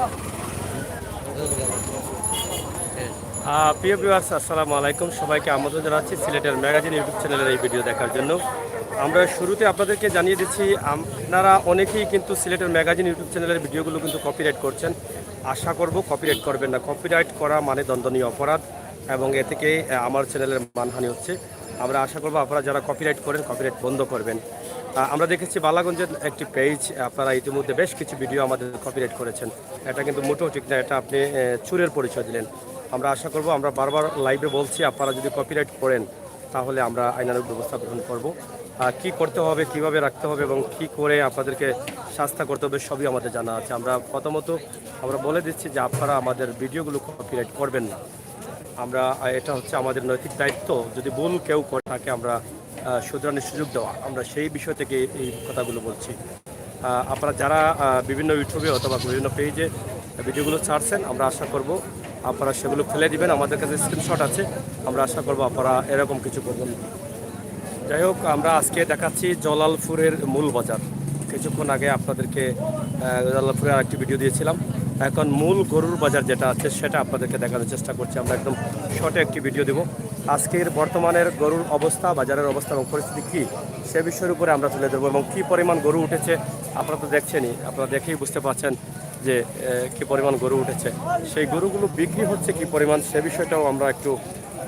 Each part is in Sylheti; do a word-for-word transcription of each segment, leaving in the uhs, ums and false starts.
আহ, প্রিয় ভিউয়ার্স, আসসালামু আলাইকুম। সবাইকে আমন্ত্রণ জানাচ্ছি সিলেটের ম্যাগাজিন ইউটিউব চ্যানেলের এই ভিডিও দেখার জন্য। আমরা শুরুতে আপনাদেরকে জানিয়ে দিচ্ছি, আপনারা অনেকেই কিন্তু সিলেটের ম্যাগাজিন ইউটিউব চ্যানেলের ভিডিওগুলো কিন্তু কপিরাইট করছেন। আশা করব কপিরাইট করবেন না। কপিরাইট করা মানে দণ্ডনীয় অপরাধ, এবং এ থেকে, আহ, আমার চ্যানেলের মানহানি হচ্ছে। আমরা আশা করব আপনারা যারা কপিরাইট করেন, কপিরাইট বন্ধ করবেন। আহ, আমরা দেখেছি বালাগঞ্জের একটি পেজ, আপনারা ইতিমধ্যে বেশ কিছু ভিডিও আমাদের কপিরাইট করেছেন। এটা কিন্তু মোটেও ঠিক না, এটা আপনি, আহ, চোরের পরিচয় দিলেন। আমরা আশা করব, আমরা বারবার লাইভে বলছি, আপনারা যদি কপিরাইট করেন, তাহলে আমরা আইনানুগ ব্যবস্থা গ্রহণ করব। আহ, কি করতে হবে, কিভাবে রাখতে হবে এবং কি করে আপনাদেরকে শাস্তা করতে হবে, সবই আমাদের জানা আছে। আমরা প্রথমত আমরা বলে দিচ্ছি যে আপনারা আমাদের ভিডিওগুলো কপিরাইট করবেন না। আমরা, আহ, এটা হচ্ছে আমাদের নৈতিক দায়িত্ব, যদি ভুল কেউ করে থাকে আমরা, আহ, শুধরানোর সুযোগ দেওয়া। আমরা সেই বিষয় থেকে এই কথাগুলো বলছি। আহ, আপনারা যারা, আহ, বিভিন্ন ইউটিউবে অথবা বিভিন্ন পেজে ভিডিওগুলো ছাড়ছেন, আমরা আশা করব আপনারা সেগুলো ফেলে দিবেন। আমাদের কাছে স্ক্রিনশট আছে, আমরা আশা করব আপনারা এরকম কিছু করবেন না। যাই হোক, আমরা আজকে দেখাচ্ছি জলালপুরের মূল বাজার। কিছুক্ষণ আগে আপনাদেরকে, আহ, জলালপুরের আরেকটি ভিডিও দিয়েছিলাম। এখন মূল গরুর বাজার যেটা আছে, সেটা আপনাদেরকে দেখানোর চেষ্টা করছি। আমরা একদম শর্টে একটি ভিডিও দেব। আজকের বর্তমানের গরুর অবস্থা, বাজারের অবস্থা এবং পরিস্থিতি কী, সে বিষয়ের উপরে আমরা তুলে ধরবো। এবং কী পরিমাণ গরু উঠেছে, আপনারা তো দেখছেনই, আপনারা দেখেই বুঝতে পারছেন যে, আহ, কী পরিমাণ গরু উঠেছে। সেই গরুগুলো বিক্রি হচ্ছে কী পরিমাণ, সে বিষয়টাও আমরা একটু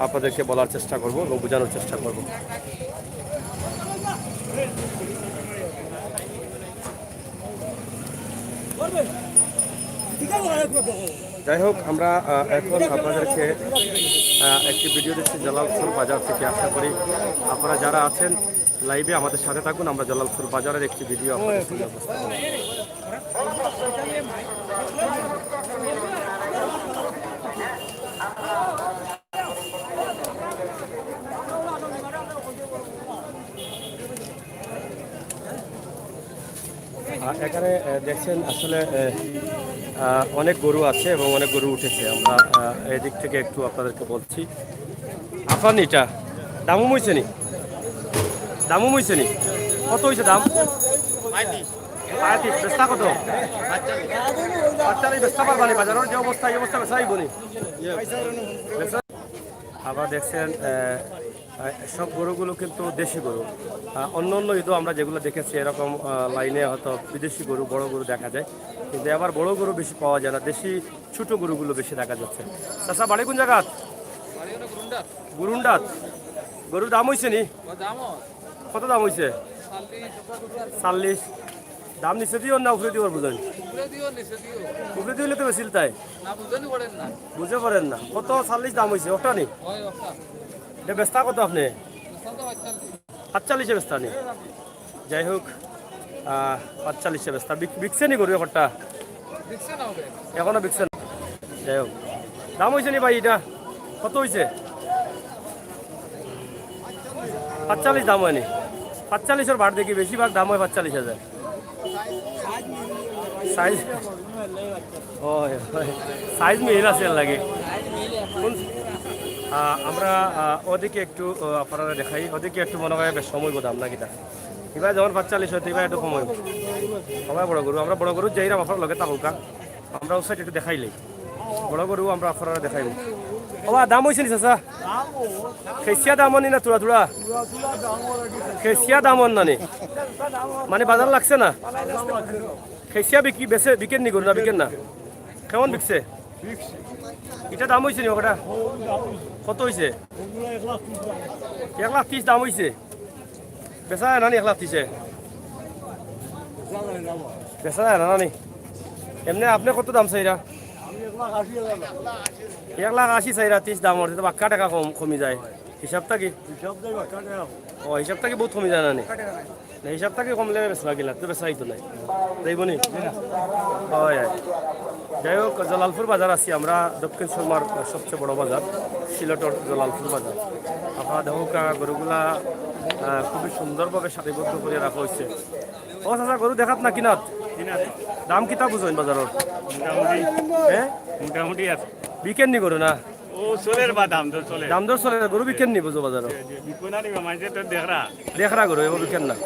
আপনাদেরকে বলার চেষ্টা করব এবং বোঝানোর চেষ্টা করব। যাই হোক, আমরা, আহ, এখন আপনাদেরকে, আহ, একটি ভিডিও দিচ্ছি জলালপুর বাজার থেকে। আশা করি আপনারা যারা আছেন লাইভে আমাদের সাথে থাকুন, আমরা জলালপুর বাজারের একটি ভিডিও আপনাদের সামনে উপস্থাপন করব। আহ, এখানে, আহ, দেখছেন আসলে, আহ, আহ, অনেক গরু আছে এবং অনেক গরু উঠেছে। আমরা, আহ, এদিক থেকে একটু আপনাদেরকে বলছি। আফান, এটা দামও হইছে নি? দামও হইছে নি? কত হইছে দাম? পঁয়ত্রিশ। বেচতা কত? পাঁচচল্লিশ। বেচতা পারবা নি? বাজারের যে অবস্থা, এই অবস্থা বেচা হইব নি? বেচা-, আবার দেখছেন, আহ, আহ, সব গরুগুলো কিন্তু দেশি গরু। আহ, অন্য অন্য ঈদও আমরা যেগুলো দেখেছি, এরকম, আহ, লাইনে হয়তো বিদেশি গরু, বড় গরু দেখা যায়, কিন্তু এবার বড় গরু বেশি পাওয়া যায় না, দেশি ছোট গরুগুলো বেশি দেখা যাচ্ছে। চাচা, বাড়ি কোন জায়গা? গুরুন্ডাত। গরুর দাম হইছে নি? কত দাম হইছে? চাল্লিশ। দাম নিচে দিও না উপরে দিও বুঝেন? উপরে দিলে তো বেশি তাই। বুঝে পড়েন না। কত? চাল্লিশ দাম হইছে, ওটা নি? এটা বেচতা কত আপনি? পাঁচচল্লিশে বেচতা নি? যাই হোক, আহ, পাঁচচল্লিশে বেচতা। বিক-, বিকছে নি গরু একটা? এখনো বিকছে না। যাই হোক, দাম হইছে নি ভাই এটা? কত হইছে? পাঁচচল্লিশ দাম হয়নি? পাঁচচল্লিশের বাট দেখি, বেশিরভাগ দাম হয় পাঁচচল্লিশ হাজার। সাইজ, ও, সাইজ মিল আছে এর লাগে। কোন, আহ, আমরা, আহ, ওদিকে একটু, আহ, আপনারা দেখাই, ওদিকে একটু মনে হয় বেশ সময় দাম নাকি তা। এবার যেমন পাঁচচল্লিশ হয়তো, এবার একটু কম হইব। সবাই বড় গরু, আমরা বড় গরু যাইরাম, আপনার লগে থাকুকা। আমরা ওই সাইড একটু দেখাইলে বড় গরু আমরা আপনারা দেখাইব। ওবা, দাম হইছে নি চাচা? খেসিয়া দাম আনি না তুরা তুরা? খেসিয়া দাম আন নানি? মানে বাজার লাগছে না? খেসিয়া বিকি বেচে, বিকেন নি গরু না বিকেন না? কেমন বিকছে? এটা দাম হইছে নি ওটা? কত হইছে? এক লাখ তিরিশ দাম হইছে। বেচা যায় না নি এক লাখ তিরিশে? বেচা যায় না নি? এমনি আপনি কত দাম চাইরা? এক লাখ আশি চাইরা, তিরিশ দাম ওর, তো বাক্কা টাকা কম, কমি যায়। হিসাব থাকি? ও, হিসাব থাকি বহুত কমি যায় না নি? না, হিসাব থাকি কমলে বেচবা কিলা, তো বেচা হইতো নাই। যাইব নি? হয়, হয়। যাই হোক, জলালপুর বাজার আছি আমরা, দক্ষিণ সুরমার সবচেয়ে বড় বাজার, সিলেটর জলালপুর বাজার। আপনারা দেখুন, আহ, গরুগুলা, আহ, খুবই সুন্দরভাবে সারিবদ্ধ করে রাখা হয়েছে। ও চাচা, গরু দেখাত না কিনাত? কিনাত। দাম কিতা বুঝইন বাজারর? মোটামুটি। হ্যাঁ? মোটামুটি আছে। বিকেন নি গরু না? ও চলের বা দাম দর চলে। দাম দর চলে, গরু বিকেন নি বুঝো বাজারর? বিকো না নি বা, মাঝে তো দেখরা। দেখরা গরু, এবার বিকেন না।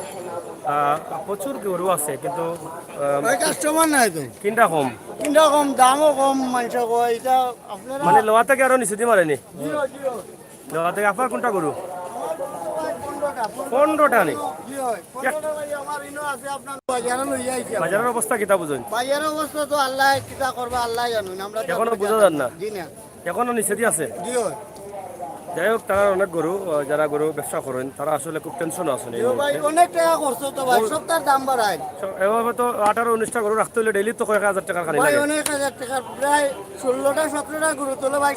আহ, প্রচুর গরু আছে, কিন্তু আহ, ভাই, কাস্টমার নাই তো। কিনটা কম। কিনটা কম, দামও কম, মানষে কয়। ইটা আপনারা মানে, লওয়া থাকি আরো নিচেদি মারেনি? জি অয়, জি অয়। লওয়া থাকি আপনার কুনটা গরু? পনেরোটা, পনেরো। পনেরোটা নি? জি অয়, পনেরোটা ভাই আমার ইনো আছে, আপনার বাজারো লইয়া আইছি আমরা। বাজারর অবস্থা কিতা বুঝইন? বাজারর অবস্থা তো আল্লায় কিতা করবা, আল্লায় জানইন। আমরা তো এখনো আপনার বুঝা জানি যার না। জি না। এখনো নিচেদি আছে। জি অয়। যাই হোক, তারা অনেক গরু, আহ, যারা গরু ব্যবসা করইন, তারা আসলে খুব টেনশনে আছেন এই জি অয় ভাই, মুহূর্তে। অনেক টাকা খরচ তো ভাই, সবটার দাম বাড়ায়। এভাবে তো আঠারো উনিশটা গরু রাখতে হইলে ডেইলি তো কয়েক হাজার টাকার খানি ভাই, লাগে। অনেক হাজার টাকার, প্রায় ষোলোটা সতেরোটা গরু তুলে ভাই,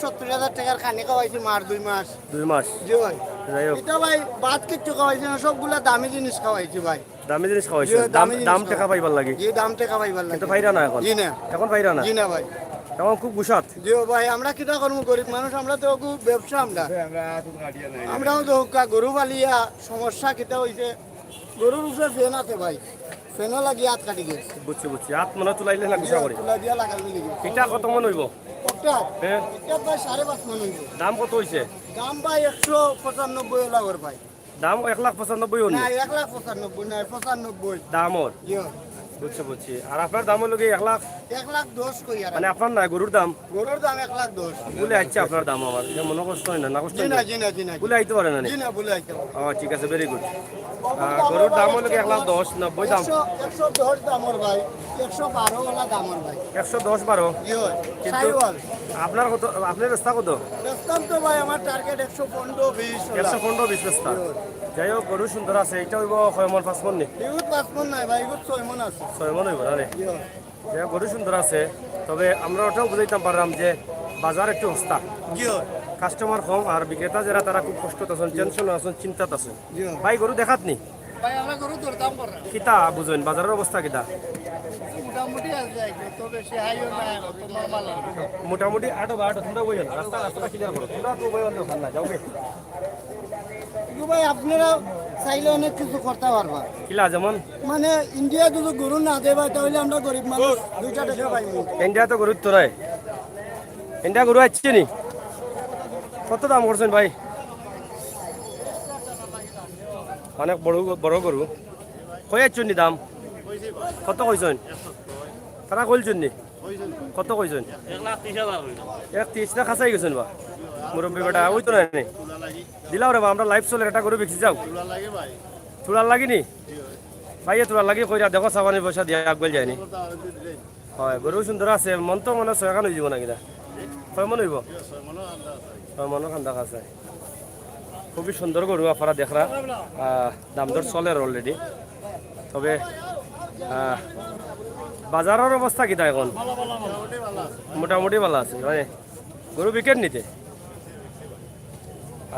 সত্তর হাজার টাকার খানি খাওয়াইছি মার দুই মাস। দুই মাস। জি ভাই। যাই হোক। ইটা ভাই, ভাত কিচ্ছু খাওয়াইছি না, সবগুলা দামি জিনিস খাওয়াইছি ভাই। দামি জিনিস খাওয়াইছে। জি, দাম, দামি জিনিস দাম খাওয়াই। টেকা পাইবার লাগি। জি, দাম টেকা পাইবার লাগি। কিন্তু পাইরা না এখন। জি না। এখন পাইরা না। জি না ভাই। এখন খুব গুসাত। জি ভাই, আমরা কিতা করমু, গরিব মানুষ, আমরা তো খুব ব্যবসা আমরা। আমরাও তো কা-, গরু পালিয়া সমস্যা কিতা অইছে, গরুর উপরে ফ্যান আছে ভাই, ফ্যানও লাগি হাত কাটি গেছে। বুঝছি, বুঝছি। হাত মনে তুলাইলে না গুসা করে। তুলা দিয়া লাগাল মিলি গেছে। ইটা কত মন অইবো? একটা, হ্যাঁ। একটা ভাই সাড়ে পাঁচ মন অইবো। দাম কত অইছে? দাম ভাই একশো পঁচানব্বই ওলা ওর ভাই। দাম এক লাখ পঁচানব্বই অনি। না, এক লাখ পঁচানব্বই না, পঁচানব্বই। দাম ওর। ইয়ো, বুঝছি, বুঝছি। আর আপনার দাম অইলো কি এক লাখ? এক লাখ দশ কই আর। মানে আপনার না, গরুর দাম? গরুর দাম এক লাখ দশ। ভুলে আইছে আপনার দাম আমার। ইটা মনে কষ্ট অয় না, না কষ্ট জি অয় না, না? জি না, জি না। ভুলে আইতে পারে না নি? জি না, ভুলে আইতে পারে। ও, ঠিক আছে, very good। আহ, গরুর দাম অইলো কি এক লাখ দশ, নব্বই দাম। একশো, একশো দশ দামর ভাই, একশো বারো ওলা দামর ভাই। একশো দশ বারো। জি অয়, কিন্তু সাইওয়াল। আপনার কত, আপনার বেচতা কত? বেচতাম তো ভাই, আমার টার্গেট একশো পনেরো বিশ ওলা। একশো পনেরো বিশ বেচতা। যাই হোক, গরু সুন্দর আছে। ইটা অইবো কয় মন, পাঁচ মন নি? এগুত পাঁচ মন নাই ভাই, এগুত ছয় মন আছে। ছয় মন অইবো না নি? জি অয়। যাই হোক, গরু সুন্দর আছে, তবে আমরা ওটাও বুঝাইতাম পারলাম যে বাজার একটু হস্তা, জি অয়। কাস্টমার কম, আর বিক্রেতা যারা তারা খুব কষ্টত আছইন, টেনশনে আছইন, চিন্তাত আছইন। জি অয়। ভাই, গরু দেখাত নি? ভাই, আমরা গরু দরদাম করলাম। কিতা বুঝইন, বাজারর অবস্থা কিতা? মোটামুটি আছে, একটু তো বেশি হাইও না, একটু নরমাল আছে। মোটামুটি আটো বা আটো, তোমরা বইও না, রাস্তা, রাস্তাটা ক্লিয়ার করো, তোমরা তো বইও না, ওখান না, যাও গে। কিন্তু ভাই, আপনারা চাইলে অনেক কিছু করতা পারবা। কিলা যেমন? মানে, ইন্ডিয়া যদি গরু না দেয় ভাই, তাহলে আমরা গরিব মানুষ দুইটা টাকা পাইমু। ইন্ডিয়া তো গরুর তো নাই। ইন্ডিয়া গরু আইছে নি? কত দাম করছইন ভাই? অনেক বড়, বড় গরু। কই আইছইন নি দাম? কত কইছইন? তারা কইলছইন নি? কত কইছইন? এক তিরিশ না খাসাই গেছইন বা? মুরব্বি বেটা, ওই তো নাই নি। দিলাও রে বা, আমরা লাইভ চলে, একটা গরু বিক্রি যাও। তুলার লাগি নি? ভাইয়ে তুলার লাগি কইরা দেখো, সাবানি পয়সা দিয়া আগুয়াল যায়নি। হয়, গরু সুন্দর আছে, মন তো মনে ছয় খান অইযিবো না কিনা? ছয় মন অইবো? ছয় মনর কান্দা আছে। খুবই সুন্দর গরু আপনারা দেখরা। আহ, দাম দর চলের already। তবে, আহ, বাজারর অবস্থা কিতা এখন? মোটামুটি ভালা আছে, মানে, গরু বিকের নিতে।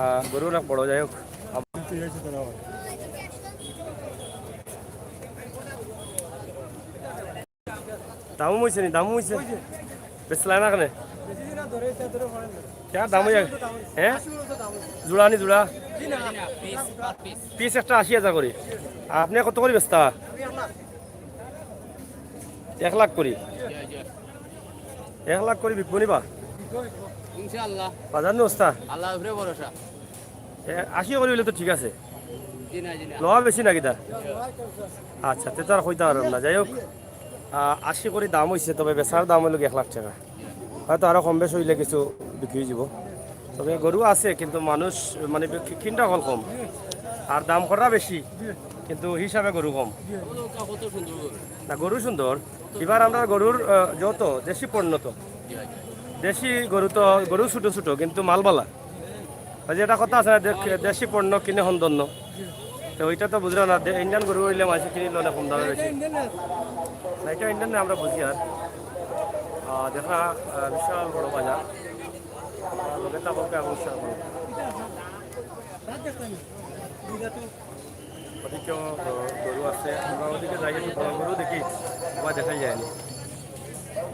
আহ, গরু অনেক বড়, যাই হোক। দামও অইছে নি? দামও অইছে? বেচলা না কেনে? কিতা দাম অইয়া? হ্যাঁ? জোড়া নি জোড়া? পিস একটা আশি হাজার করি। আপনে কত করি বেচতা? এক লাখ করি। এক লাখ করি বিকবো নি বা? ইনশাআল্লাহ। বাজার নি অবস্থা? আল্লাহর উপরে ভরসা। এ, আশি করি অইলে তো ঠিক আছে। জি না, জি না। লওয়া বেশি না কিতা? আচ্ছা, তে তো আর কইতা পারলাম না। যাই হোক, আহ, আশি করি দাম অইছে, তবে বেচার দাম অইলো এক লাখ টাকা। হয়তো আরো কম বেশ অইলে কিছু বিক্রি অইযিবো। তবে গরু আছে, কিন্তু মানুষ, মানে, কি-, কিনরা অকল কম, আর দাম কররা বেশি, কিন্তু হিসাবে গরু কম। না, গরু সুন্দর। এবার আমরা গরুর, আহ, যত দেশি পণ্য তো, দেশি গরু তো, গরু ছোট ছোট, কিন্তু মাল বালা। ওই যে একটা কথা আছে না, দে-, দেশি পণ্য কিনে হন ধন্য। তো ওইটা তো বুঝরা না, দে-, ইন্ডিয়ান গরু অইলে মানষে কিনিলো না কম দামে বেশি। না, ইটা ইন্ডিয়ান না, আমরা বুঝি আর। আহ, দেখরা, আহ, বিশাল বড় বাজার। আহ, লগে থাকো, কেমন বিশাল বড়। ওদিকেও, আহ, গরু আছে, আমরা ওদিকে যাই, একটু বড় গরু দেখি, ওবা দেখাই যায়নি।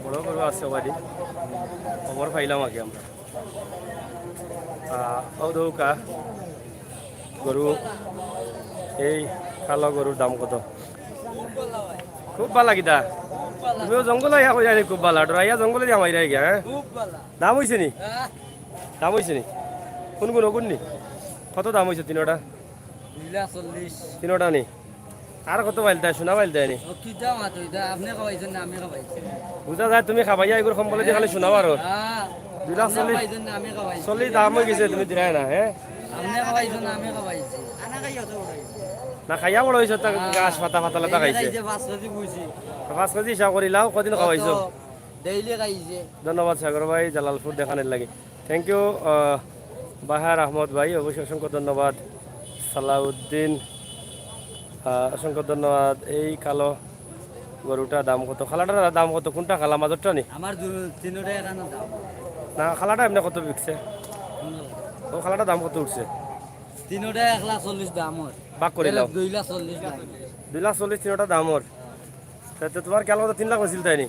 বড় গরু আছে ওবাদি, খবর পাইলাম আগে আমরা। আহ, ও দৌকা গরু, এই কালো গরুর দাম কত? খুব ভালা কিতা? তুমিও জঙ্গল আইয়া কই জানি খুব ভালা, ডরাইয়া জঙ্গলে দিয়া মাইরা গিয়া, হ্যাঁ? দাম অইছে নি? দাম অইছে নি? কোন কোন, কোন নি? কত দাম অইছে তিনোটা? তিনোটা নি? আর কত পাইলতায়, সোনা পাইলতায় নি? ও, কিতা মাতো ইতা? আপনে খাবাইছইন না আমি খাবাইছি? বুঝা যায় তুমি খাবাইয়া, এগুর কম্বলেদি খালি সোনা বারর। হ্যাঁ। দুই লাখ চল্লিশ। আপনে খাবাইছইন না আমি খাবাইছি? চল্লিশ দাম অইগেছে, তুমি দিরায় না, হ্যাঁ? আপনে খাবাইছইন না আমি খাবাইছি? না, খাইয়া বড় অইছো, তা হ্যাঁ। ঘাস পাতা পাতা লতা খাইছে। খাইছে, পাঁচ কেজি বুঝি। পাঁচ কেজি হিসাব করিলাও, কদিন খাবাইছো? ডেইলি খাইছে। ধন্যবাদ সাগর ভাই, জালালপুর দেখানির লাগি। Thank you, আহ, বাহার আহমদ ভাই, অবশ্যই অসংখ্য ধন্যবাদ। সালাউদ্দিন, আহ, অসংখ্য ধন্যবাদ। এই কালো গরুটা দাম কত? কালাটার দাম কত? কোনটা কালা, মাজরটা নি? আমার দু-, তিনোটাই এখানো দাম। না, কালাটা এমনে কত বিকছে? ও কালাটা দাম কত উঠছে? তিনোটাই এক লাখ চল্লিশ দাম ওর। ভাগ করি লাও। দুই লাখ চল্লিশ দাম। দুই লাখ চল্লিশ তিনোটা দাম ওর। তে, তে তুমার খেয়াল মতো তিন লাখ বেচিলতায় নি?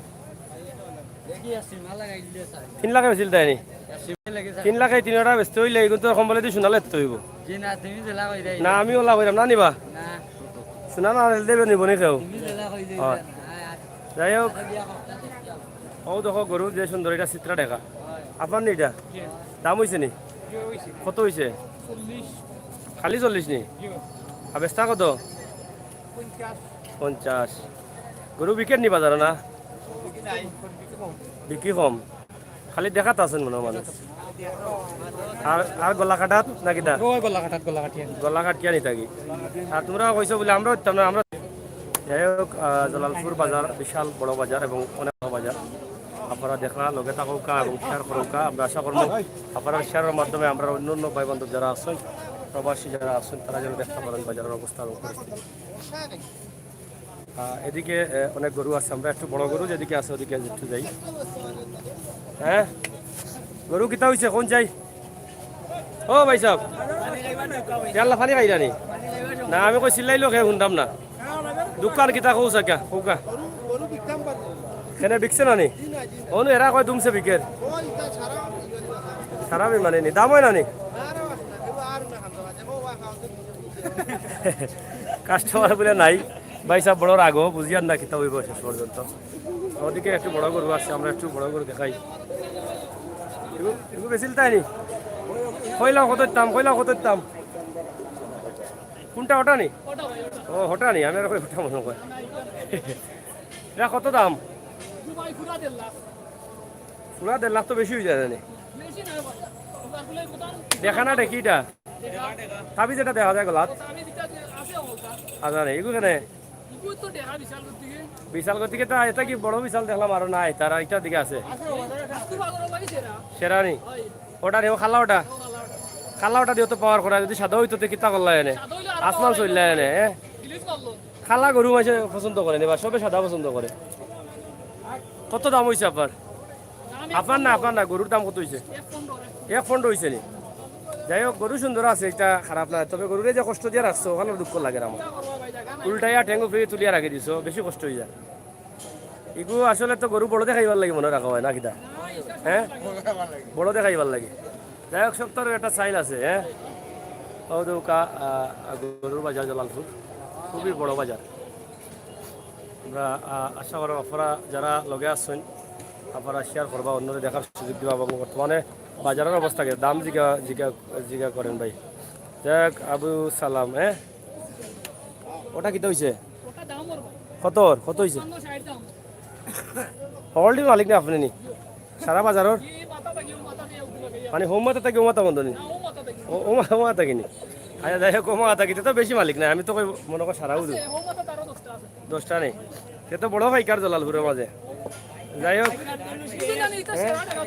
দেখি আর সিমা লাগাই দিলে চাই। তিন লাখে বেচিলতায় নি? সিমা লাগে চাই। তিন লাখে তিনোটা বেচতে অইলে, এগুন তো কম্বলেদি সোনা লইতে অইবো। জি না, তুমি যেলা কইরায়। না, আমি ওলা কইরাম না, নিবা? না। সোনা না নিলে দেবে নিবো নি কেউ? তুমি যেলা কইরায়। হয়। না, আর যাই হোক। আর দিয়া হোক। ও দেখো গরু যে সুন্দর, ইটা চিত্রা দেখা। হয়। আপনার নি ইটা? জি। দাম অইছে নি? জি, অইছে। কত অইছে? চল্লিশ। খালি চল্লিশ নি? জি। আর বেচতা কত? পঞ্চাশ। পঞ্চাশ। গরু বিকের নি বাজারো না? বিকি কম। খালি দেখাত আছইন মনো অয় মানুষ। আর, আর গলা কাটাত না কিতা? ও, গলা কাটাত, গলা কাটিয়া। গলা কাটিয়া নি থাকি। আর তুমরা কইছো বুলে আমরা উঠতাম না, আমরা। যাই হোক, আহ, জালালপুর বাজার বিশাল বড় বাজার এবং অনেক বড় বাজার। আপনারা দেখরা, লগে থাকউক্কা এবং share করউক্কা। আমরা আশা করমু আপনারা share-র মাধ্যমে আমরা অন্য অন্য ভাই বান্ধব যারা আছইন, প্রবাসী যারা আছইন, তারা যেন দেখতা পারইন বাজারর অবস্থা এবং পরিস্থিতি। আহ, এদিকে, আহ, অনেক গরু আছে, আমরা একটু বড় গরু যেদিকে আছে ওদিকে একটু যাই। হ্যাঁ, গরু কিতা অইছে, কোন যাই? ও ভাই সাহেব, ইয়াল্লা পানি খাইরা নি? না, আমি কই চিল্লাইলো কে হুনতাম না। দোকান কিতা কও চাকা, কউক্কা। কেনে বিকছে না নি? অনু এরা কয় দুমছে বিকের। সারা বি মানে নি, দাম অয় না নি? Customer বুলে নাই। ভাই সাহেব বড় রাগ, বুঝিয়ার না কিতা অইবো শেষ পর্যন্ত। ওদিকে একটু বড় গরু আছে, আমরা একটু বড় গরু দেখাই। এগু, এগু বেচিলতায় নি? কইলাও কত দাম, কইলাও কত দাম? কোনটা ওটা নি? ও, ওটা নি, আমি আর কই ওটা মনো কয়। এটা কত দাম? পুরা দেড় লাখ তো বেশি অই যায় না নি? দেখা না দেখি এটা? তাবিজ এটা দেখা যায় গলাত? আচ্ছা, না, এগু কেনে? বিশাল গতিকে তো এটা কি বড় বিশাল দেখলাম আরো নাই, তারা এটার দিকে আছে। সেরা নি? ওটা নি, ও কালা ওটা? কালা ওটা দিও তো পাওয়ার করা, যদি সাদা অইতো তে কিতা করলা এনে? আসমান চললা এনে, হ্যাঁ? কালা গরু মাঝে পছন্দ করে নি বা সবে সাদা পছন্দ করে। কত দাম অইছে আপনার? আপনার না, আপনার না, গরুর দাম কত অইছে? এক পনেরো অইছে নি? যাই হোক, গরু সুন্দর আছে, এটা খারাপ না। তবে গরুরে যে কষ্ট দিয়া রাখছো, ওখানে দুঃখ লাগে আমার। উল্টাইয়া ঠেঙ্গু ফিরি তুলিয়া রাখি দিছো, বেশি কষ্ট অই যায়। ইগু আসলে তো গরু বড় দেখাইবার লাগি মনো রাখা অয় না কিতা? হ্যাঁ, বড় দেখাইবার লাগি। যাই হোক, সত্তরের একটা চাইল আছে, হ্যাঁ। ও তো কা-, আ, আ, গরুর বাজার জালালপুর, খুবই বড় বাজার। আমরা, আ, আশা করি আপনারা যারা লগে আছইন, আপনারা share করবা, অন্যরে দেখার সুযোগ দিবা এবং বর্তমানে বাজারর অবস্থা কি, দাম জিগা, জিগা, জিগা করেন ভাই। যাই হোক, আবু সালাম, হ্যাঁ? ওটা কিতা অইছে? ওটা দাম ওর ভাই। কত ওর? কত অইছে? পঞ্চান্ন ষাট দাম। Already মালিক না আপনি নি? সারা বাজারর? এই মাথা থাকি ও মাথা দিয়ে উঠে লাগে। মানে হো মাথা থাকি ও মাথা বন্ধ নি? না, ও মাথা থাকি। ও, ও মা-, ও মাথা থাকি নি? আচ্ছা, যাই হোক, ও মাথা থাকি, তে তো বেশি মালিক না, আমি তো কই মনে কর সারা উদু। আছে, ও মাথা তারও দশটা আছে। দশটা নি? তে তো বড় পাইকার জালালপুরর মাঝে। যাই হোক। এটা জানি, এটা সেরা টাকা।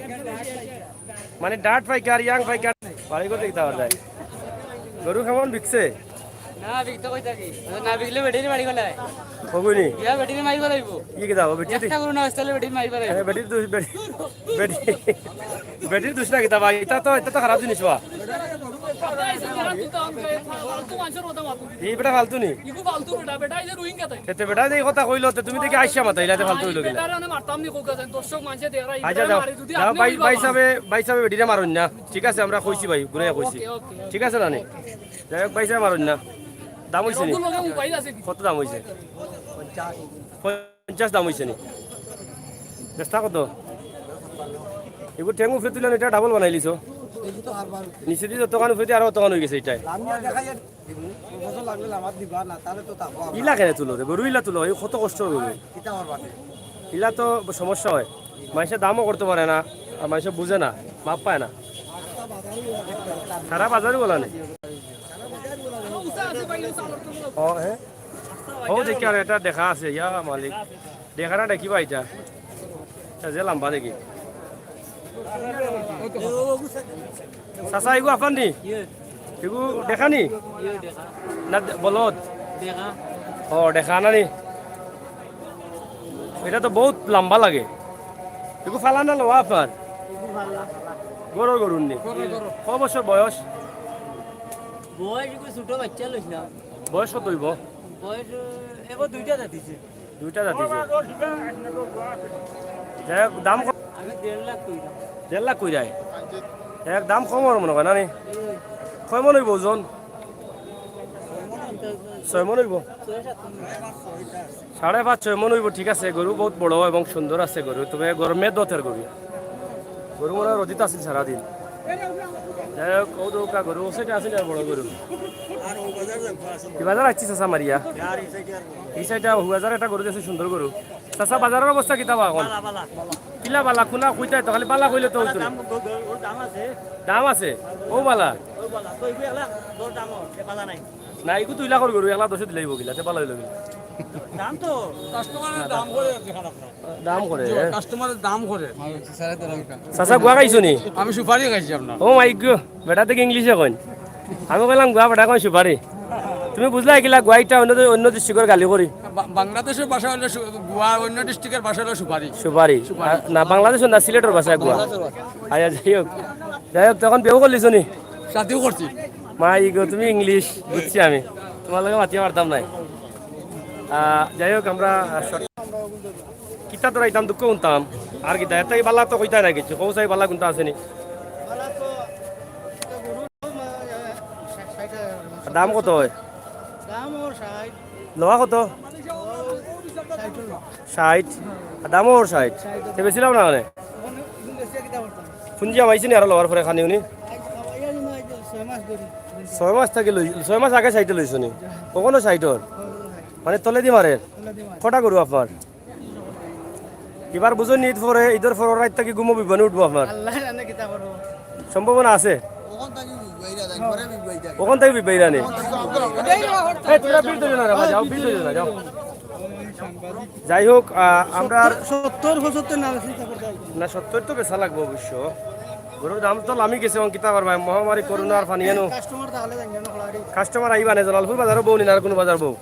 মানে ডাট পাইকার, young পাইকার, বাড়ি করতে কিতা যায়? গরু কেমন বিকছে? না, বিকতে কই থাকি? না বিকলে বেটিরে মারি ফেলায়। হবই নি? ইয়া, বেটিরে মারি ফেলাইবো। ই কিতা হবো? বেটি একটা গরু না আসলে বেটিরে মারি ফেলাইবো। আরে, বেটির দুষ, বেটি, বেটি, বেটির দুষ না কিতা ভাই? এটা তো, এটা তো খারাপ জিনিস বা। এই বেটা ফালতু নি? ইগু ফালতু বেটা, বেটা এই যে রোহিঙ্গা তাই। এতে বেটা যে কথা কইলো, তে তুমি দেখি আইসা মাতাইলা, তে ফালতু অইলো কিলা? বেটারে আমি মারতাম নি, কোকা যায়, দর্শক মানষে দেখরা, এই হাই যা বেটারে যাও। মারি যদি যাও, আপনি ভাই, ভাই মারবা। সাহেবে, ভাই সাহেবে বেটিরে মারুন না। ঠিক আছে, আমরা কইছি ভাই, ঘুরে কইছি। ওকে, ওকে। ঠিক আছে না নি? যাই হোক, ভাই সাহেব মারুন না। দাম অইছে নি? ওগুলো মোবাইল আছে কি? কত দাম অইছে? পঞ্চাশ দাম অইছে নি? বেচতা কত? এগুর ঠেং উপরে তুলে এটা ডাবল বানাই লিছো। নিচে দিয়ে যতখান উপরে দিয়ে আরো অতখান অই গেছে এটাই। বছর লাগলে আমার দিবা না, তাহলে তো থাকবো আমরা। ইলা কেনে তুলো রে? গরু ইলা তুলো, এই কত কষ্ট অইবো। কিতা আমার বাটে? ইলা তো সমস্যা অয়, মানষে দামও করতে পারে না, আর মানষে বুঝে না, মাপ পায় না। সারা বাজারও বলা নেই। ও, হ্যাঁ। ও, দেখি আর এটা দেখা আছে, ইয়া মালিক। দেখা না, দেখিবা এটা। এটা যে লম্বা দেখি। চাচা, এগু আফার নি? এগু দেখা নি? না, দে-, বলদ? ও, দেখা না নি? এটা তো বহুত লম্বা লাগে। এগু ফালা না লওয়া আপনার? গরুর গরুর নি? ক বছর বয়স? বয়স এগু ছোট বাচ্চা লইছিলাম। বয়স কত অইবো? বয়স, এবার দুইটা জাতিছে। দুইটা জাতিছে। যাই হোক, দাম ক-, আমি দেড় লাখ কইলাম। দেড় লাখ কইরায়? এক দাম কম আর মনে হয় না নি? কয় মন অইবো ওজন? ছয় মন অইবো? সাড়ে পাঁচ, ছয় মন অইবো, ঠিক আছে। গরু বহুত বড় এবং সুন্দর আছে গরু, তবে গরমে দতের গরু। গরু মনে হয় রোদিত আছিল সারাদিন। যাই হোক, ও দৌকা গরু, ও সাইডে আছে আর বড় গরু। কি বাজার আসছিস চাচা মারিয়া? এই সাইডে হুয়াজার একটা গরু দেখছি, সুন্দর গরু। চাচা, বাজারের অবস্থা কিতা বা এখন? বালা, বালা। কিলা বালা, কুনা কইতায় তো, খালি বালা কইলে তো অইতো না। দাম, গ-, গ-, ওর দাম আছে। দাম আছে? ও বালা। ও বালা। তো এগুলো এগুলা দর দাম ওর, এ বালা নাই। না, এগু দুই লাখর গরু, এক লাখ দশে দিলেই বগিলা, তে বালা অইলো গিলা। দাম তো। কাস্টমারের দাম করে আর কি খারাপ না। দাম করে, জি, হ্যাঁ। কাস্টমারের দাম করে। চাচা, গুয়া খাইছো নি? আমি সুপারি খাইছি আপনার। ও মাই গো, বেটা দেখি ইংলিশে কইন। আমি কইলাম, "গুয়া বেটা কইন সুপারি।" তুমি বুঝলা কিলা গুয়া ইটা অন্য দে-, অন্য ডিস্ট্রিক্টর গালি করি? বা-, বাংলাদেশের ভাষা হলো সু-, গুয়া, অন্য ডিস্ট্রিক্টের ভাষা হলো সুপারি। সুপারি। সুপারি। আ, না, বাংলাদেশর না, সিলেটর ভাষা গুয়া। আচ্ছা, যাই হোক। যাই হোক, তখন বিয়াও করলিছো নি? শাদিও করছি। মাই গো, তুমি ইংলিশ, বুঝছি আমি। তোমার লগে মাতিয়া পারতাম নায়। আ, যাই হোক, আমরা, আ, শর্ট কিতা তোরা ইতাম দুঃখ হুনতাম। আর কিতা, এটাই বালা তো কইতায় না কিছু। কও চাই বালা কুনটা আছে নি? দাম কত হয়? দাম ওর ষাট। লওয়া কত? ষাট হলো। ষাট। আর দামও ওর ষাট। ষাট। তে বেশি লাভ না মানে? ওখানে, ওখানে বেশি কিতা করতাম? পুঞ্জি আমাইছে নি আরো লওয়ার পরে খানি উনি? আজ খাওয়াইয়া নিমু, আজ ছয় মাস ধরি। ছয় মাস থাকি লই, ছয় মাস আগে ষাটে লইছো নি? ওখানে ষাট ওর? ওখানে ষাট। মানে তলেদি মারে? তলেদি মারে। কটা গরু আপনার? এবার বুঝো নি, ঈদ পরে, ঈদর পর রাইত থাকি ঘুমো বিপদে উঠবো আপনার। আল্লাহ জানে কিতা করবো। সম্ভাবনা আছে? ওখান থাকি বিবাইরা যায়, ঘরে বিবাই যায়। ওখান থাকি বিবাইরা নি? ওখান থাকি বিবাইরা যায়। এই, তোমরা ভিড় ধরিও না রে ভাই, যাও, ভিড় ধরিও না, যাও। যাই হোক, আহ, আমরা আর সত্তর, পঁচাত্তর না বেশি চিন্তা করতে হবে। না, সত্তর তো বেচা লাগবো অবশ্য। গরুর দাম তো লামি গেছে, এখন কিতা করবা, মহামারী করোনার পানি এনো। কাস্টমার তাহলে জানি না, খোলা আড়ি। কাস্টমার আইবা না, জালালপুর বাজারও বউ নি না, আর কোনো বাজার বউ।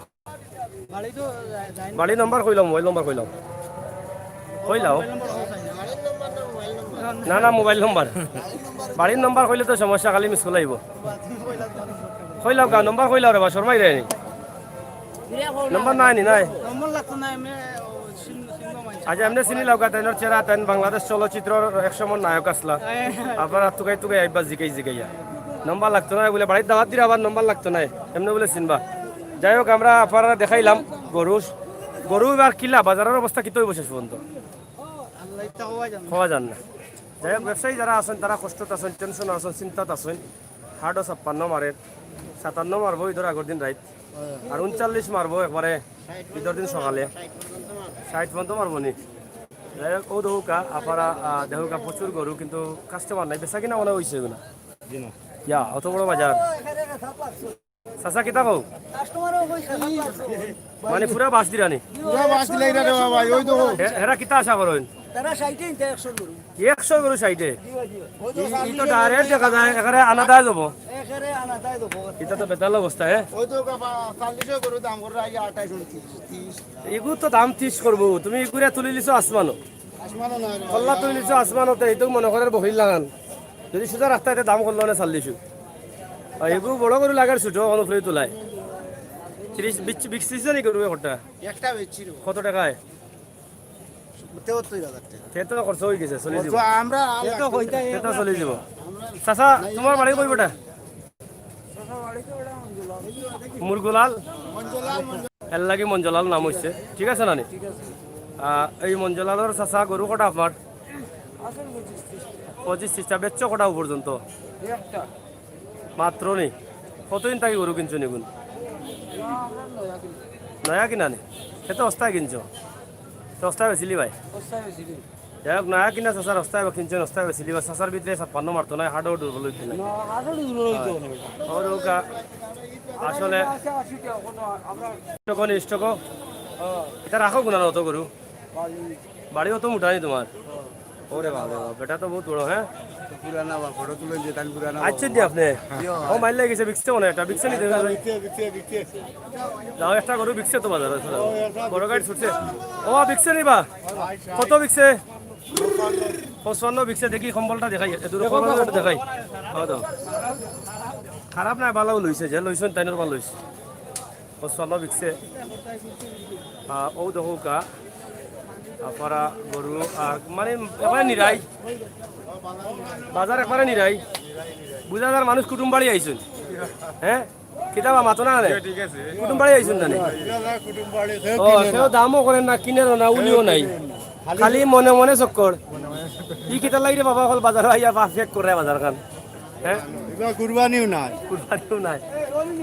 বাড়ি তো যায়, যায় না। বাড়ির নম্বর কইলাম, মোবাইল নম্বর কইলাম। কইলাও। মোবাইল নম্বর অবস্থা নাই। না, না, মোবাইল নম্বর। বাড়ির নম্বর কইলে তো সমস্যা, খালি মিস কল আইবো। কইলাও গা, নম্বর কইলাও রে বা, শর্মাই রে নি। নম্বর নাই নি, নাই। নম্বর লাগতো না, এমনি চিন-, চিনবো মানুষ। আচ্ছা, এমনি চিনি লাও গা, তাইনর চেহারা, তাইন বাংলাদেশ চলচ্চিত্রর এক সময় নায়ক আসলা। হ্যাঁ। আপনারা তুকাই তুকাই আইবা জিকাই জিকাইয়া। নম্বর লাগতো না বুলে, বাড়ির দাওয়াত দিরা আবার নম্বর লাগতো না, এমনি বুলে চিনবা। যাই হোক, আমরা আপনারা দেখাইলাম গরু, গরু এবার কিলা, বাজারের অবস্থা কিতা অইবো শেষ পর্যন্ত? আল্লাহ ইচ্ছা হওয়া যায় না। হওয়া যায় না। যাই হোক, ব্যবসায়ী যারা আছেন, তারা কষ্টত আছেন, টেনশন আছেন, চিন্তাত আছেন। হাটও ছাপ্পান্ন মারের, সাতান্ন মারবো ঈদর আগর দিন রাইত, আর ঊনচল্লিশ মারবো একবারে ঈদর দিন সকালে, ষাট পর্যন্ত মারবো নি। যাই হোক, ও দেখুকা, আপারা, আহ, দেখুকা প্রচুর গরু, কিন্তু কাস্টমার নাই, বেচা কিনা মনে অইছে না। ইয়া, অত বড় বাজার। চাচা, কিতা কও? কাস্টমারও কই, চাচা, পাঁচশো। মানে, পুরা বাস দিরা নি? পুরা বাস দিলাই না রে বাবা, ওই তো। হে-, হেরা কিতা আশা করইন? তারা ষাইটে নিতে, একশো গরু। একশো গরু ষাইটে? জি ভাই, জি ভাই। ওই তো ই-, ই তো ডাইরেক্ট দেখা যায়, এখানে আনাদায় যাবো। এখানে আনাদায় যাবো। এটা তো বেতাল অবস্থা, হ্যাঁ? ওই তো বাবা, চল্লিশও গরু দাম করে, আইয়া আঠাইশ, ঊনত্রিশ, ত্রিশ। এগু তো দাম ত্রিশ করবো, তুমি এগুরে তুলি লিছো আসমানো। আসমানো না রে। কল্লা তুলি লিছো আসমানো, তো এই তো মনে করে বহির লাগান। যদি সুজা রাখতা, এতে দাম করলো না চল্লিশও। আর এগু বড় গরু লাগার ছোট, অখন উপরে তুলায়। ত্রিশ, বিশ, বিশ ত্রিশ জনই গরু একটা। একটা বেচছি রে। কত টাকায়? তেহত্তর হাজার টাকা। তে তো খরচ অই গেছে, চলি খরচ দিব। আমরা আর তে তো লাগতো না। হইতে তে তো চলি দিব। চাচা, তোমার বাড়ি কই বেটা? মুরগুলাল। মঞ্জুলাল, মঞ্জুলাল। এর লাগি মঞ্জুলাল নাম অইছে। ঠিক আছে না নি? আহ, এই মঞ্জুলালর চাচা গরু কটা আপনার? পঁচিশ ত্রিশটা। বেচছো কটা পর্যন্ত? একটা। মাত্র নি? কতদিন থাকি গরু কিনছো নিগুন? নয়া কিনা নি? সে তো অস্তায় কিনছো। তো অস্তায় বেচিলি ভাই। যাই হোক, নয়া কিনা চাচার অস্তায় বা কিনছেন, অস্তায় বেচিলি বা। চাচার ভিতরে ছাপ্পান্ন মারতো না, হাটও দুর্বল হইতো না। ওর ওকা আসলে স্টকও নেই, স্টকও। এটা রাখো গুনা অত গরু। বাড়ি অত মোটা নি তোমার? ওরে বাবা, বেটা তো বহুত বড়, হ্যাঁ? পুরানা বা ফটো তুলে যে তান পুরানা আচ্ছা, দি আপনি। ও, মাইল লাগিছে, বিকছে মনে হয়, একটা বিকছে নিতে হবে। যাও, একটা গরু বিকছে তো বাজারে, চলো। বড় গাড়ি ছুটছে। ও, বিকছে নি বা? কত বিকছে? পঁচপান্ন বিকছে, দেখি কম্বলটা দেখাই, এ দূরে কম্বলটা দেখাই। খারাপ না, ভালো লইছে, যে লইছেন তাইনর ভালো লইছে। পঁচপান্ন বিকছে। আহ, ও দেখো কা, আপারা গরু, আর মানে একবারে নিরাই, বাজার একবারে নিরাই। বুঝা যার মানুষ কুটুম বাড়ি আইছইন, হ্যাঁ? কিতাবা মাতো না রে? কুটুম বাড়ি আইছইন না নি? ও, সেও দামও করেন না, কিনেরও না, উলিও নাই, খালি মনে মনে চক্কর। ই কিতা লাগি রে বাবা, অকল বাজার আইয়া পা ফেক করে বাজার খান। হ্যাঁ? এবার কুরবানিও নাই। কুরবানিও নাই।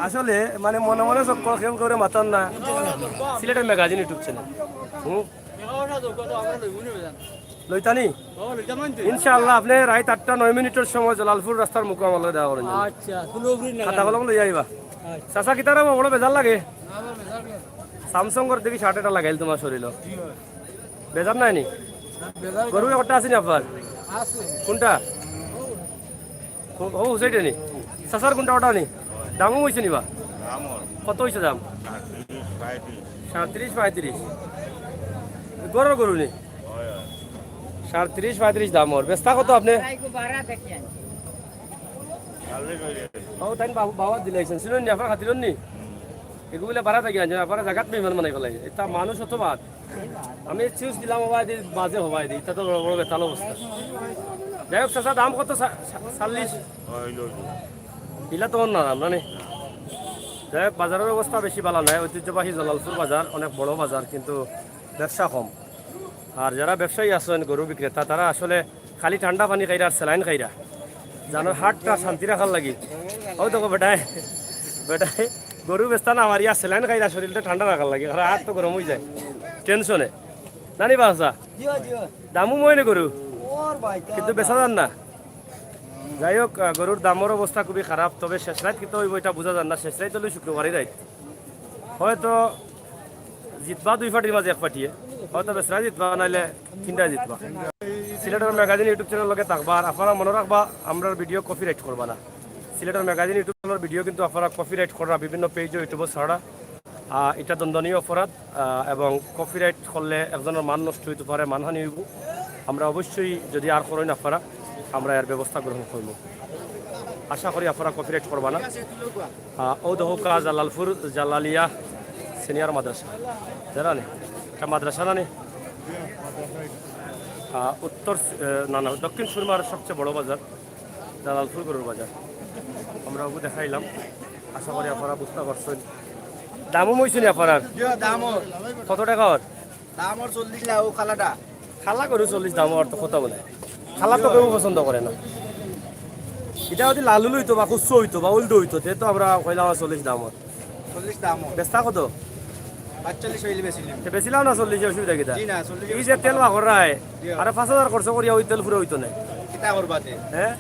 আসলে মানে মনে মনে চক্কর, কেউ কেউ মাতার না। সিলেটের ম্যাগাজিন YouTube চ্যানেল। হুম। লইতানি? ইনশাআল্লাহ, আপনি রাইত আটটা নয় মিনিটের সময় জালালপুর রাস্তার মুখো আমার লগে দেখা করেন। আচ্ছা, খাতা কলম লইয়া আইবা। আচ্ছা। চাচা, কিতার বড় বেজার লাগে? স্যামসাংর দেখি শার্ট এটা লাগাইল তোমার শরীরও। বেজার নাই নি? গরু একটা আছে নি আপনার? কোনটা? ও, ও, সেইটা নি। চাচার কোনটা ওটা নি? দামও হইছে নি বা? কত হইছে দাম? সাঁত্রিশ, পঁয়ত্রিশ। গরুর গরু নি? সাঁত্রিশ, পঁয়ত্রিশ দাম ওর। বেচতা কত আপনি? ও, তাই বাবু, বাবা দিলাইছেন। শুনুন নি, আপনার খাতির নি? এগুলো বাড়া থাকি আনছেন, আপনারা জাগাত মেহমান বানাই ফেলাই। এটা মানুষ অত বাদ। আমি চিপস দিলাম, হবাই দি, বাজে হবাই দি, এটা তো বড় বড় বেতাল অবস্থা। যাই হোক, চাচা, দাম কত? চা-, চা-, চল্লিশ? ইলা তো অন্য দাম, না নি? যাই হোক, বাজারের অবস্থা বেশি ভালো নয়। ঐতিহ্যবাহী জালালপুর বাজার, অনেক বড় বাজার, কিন্তু ব্যবসা কম। আর যারা ব্যবসায়ী আছেন, গরু বিক্রেতা, তারা আসলে খালি ঠান্ডা পানি খাইরা আর স্যালাইন খাইরা। জানোর হার্টটা শান্তি রাখার লাগি। ও দেখো বেটায়, বেটায় গরু বেচতা না মারিয়া স্যালাইন খাইরা শরীরটা ঠান্ডা রাখার লাগি। আর হার্ট তো গরম হয়ে যায় টেনশনে। না নি বাসা? দামও মনে গরু। কিন্তু বেচা যার না। যাই হোক, আহ, গরুর দামর অবস্থা খুবই খারাপ। তবে শেষ রাইত কিতা হইব এটা বুঝা যার না। শেষ রাইত হইলে শুক্রবারই রাইত। হয়তো জিতবা দুই পার্টির মাঝে এক পার্টিয়ে, হয়তো বেচরা জিতবা, নাইলে তিনটা জিতবা। সিলেটের ম্যাগাজিন YouTube চ্যানেল লগে থাকবা, আর আপনারা মনে রাখবা, আমরার ভিডিও কপিরাইট করবা না। সিলেটের ম্যাগাজিন YouTube চ্যানেলের ভিডিও কিন্তু আপনারা কপিরাইট করা বিভিন্ন পেজও YouTube ছাড়া, আহ, এটা দণ্ডনীয় অপরাধ, আহ, এবং কপিরাইট করলে একজনের মান নষ্ট হইতে পারে, মানহানি হইব। আমরা অবশ্যই যদি আর করইন আপনারা, আমরা এর ব্যবস্থা গ্রহণ করব। আশা করি আপনারা কপিরাইট করবা না। আহ, ও দেখো কা জালালপুর জালালিয়া সিনিয়র মাদ্রাসা। জানা নি? এটা মাদ্রাসা না নি? আহ, উত্তর, আহ, না, না, দক্ষিণ সুরমার সবচেয়ে বড় বাজার, জালালপুর গরুর বাজার। আমরা ওগু দেখাইলাম। আশা করি আপনারা বুঝতে পারছেন। দামও মইছে নি আপনার? দাম ওর। কত টাকা ওর? দাম ওর চল্লিশ লাখ, ও কালাটা। কালা গরু চল্লিশ দাম ওর তো কত বলে? কালা তো কেউ পছন্দ করে না। এটা যদি লালুল হইতো বা কুচ্ছ হইতো বা উল্টো হইতো, তে তো আমরা কইলাম চল্লিশ দাম ওর। চল্লিশ দাম ওর। বেচতা কত? পাঁচচল্লিশ হইলে বেচিলাম। তে বেচিলাম না চল্লিশে, অসুবিধা কিতা? জি না, চল্লিশে এই যে তেল বাগর রায়, জি। আর পাঁচ হাজার খরচ করিয়া ওই তেল ফুরে হইতো না। কিতা করবা তে? হ্যাঁ?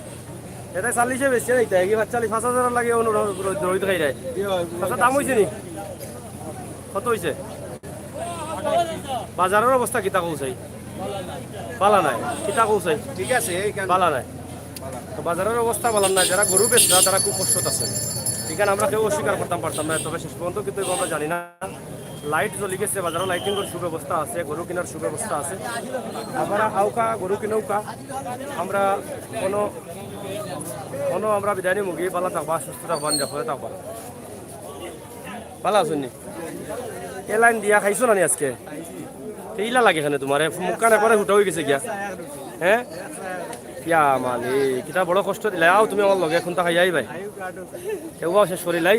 এটা চল্লিশে বেচছে না, এটা কি পাঁচচল্লিশ, পাঁচ হাজার লাগে অনুরোধ রোহিত খাই রায়। জি হয়, আচ্ছা, দাম হইছে নি? কত হইছে? বাজারের অবস্থা কিতা কও চাই? বালা নাই। কিতা কও চাই? ঠিক আছে, এইখান বালা নাই। তো বাজারের অবস্থা বালা নাই, যারা গরু বেচরা তারা খুব কষ্টত আছে। এখানে আমরা কেউ অস্বীকার করতাম পারতাম না, তবে শেষ পর্যন্ত কিন্তু আমরা জানি না। লাইট জ্বলি গেছে, বাজারও লাইটিংয়ের সুব্যবস্থা আছে, গরু কেনার সুব্যবস্থা আছে। আপনারা আউকা, গরু কিনউকা, আমরা কোনো, কোনো আমরা বিদায় নিমুগি, বালা থাকবা, সুস্থ থাকবা, নিরাপদে থাকবা। ভালা আছইন নি? এ লাইন দিয়া খাইছো না নি আজকে? তে ইলা লাগে কেনে তোমার? এ মুখখান একবারে হুটা হয়ে গেছে গিয়া। হ্যাঁ? ইয়া মালিক, কিতা বড় কষ্ট দিলাই। আও তুমি আমার লগে, এখনতা খাইয়া আইবায়। কেউ শেষ করিলাই।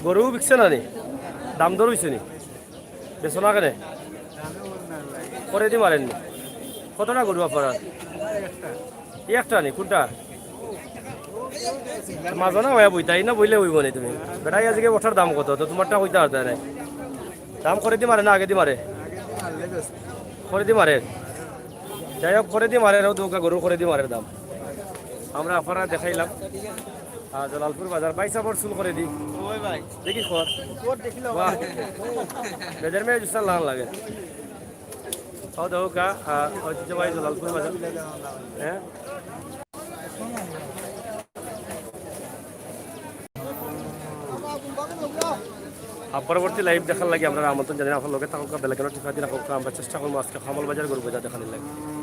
গরু বিকছে না নি? দাম দর হইছে নি? বেচো না কেনে? পরে দি মারেন নি? কতটা গরু আপনার? এই একটা নি, কোনটা? মাঝে না ভাইয়া বইতায় না, বইলে অইবো নি তুমি? বেটায় আজকে ওটার দাম কত? তো তুমারটা কইতা পারতায় না। দাম করেদি মারে না আগেদি মারে? করেদি মারে। যাই হোক, করেদি মারে, ও দোকা গরুর করেদি মারের দাম। আমরা আপনারারে দেখাইলাম। আর জালালপুর বাজার, ভাইসাবর চুল করেদি। ওই ভাই। দেখি কর। কর দেখিলাম। বাহ। বেদের মেয়ে জুসার লাল লাগে। ও দেখো কা, আহ, ঐতিহ্যবাহী জালালপুর বাজার। হ্যাঁ? আর পরবর্তী live দেখার লাগি আমরারে আমন্ত্রণ জানাই। আপনারা লগে থাকউক্কা, bell icon-ও টিপা দিয়া রাখউক্কা। আমরা চেষ্টা করমু আজকে কামল বাজার, গরু বাজার দেখানির লাগি।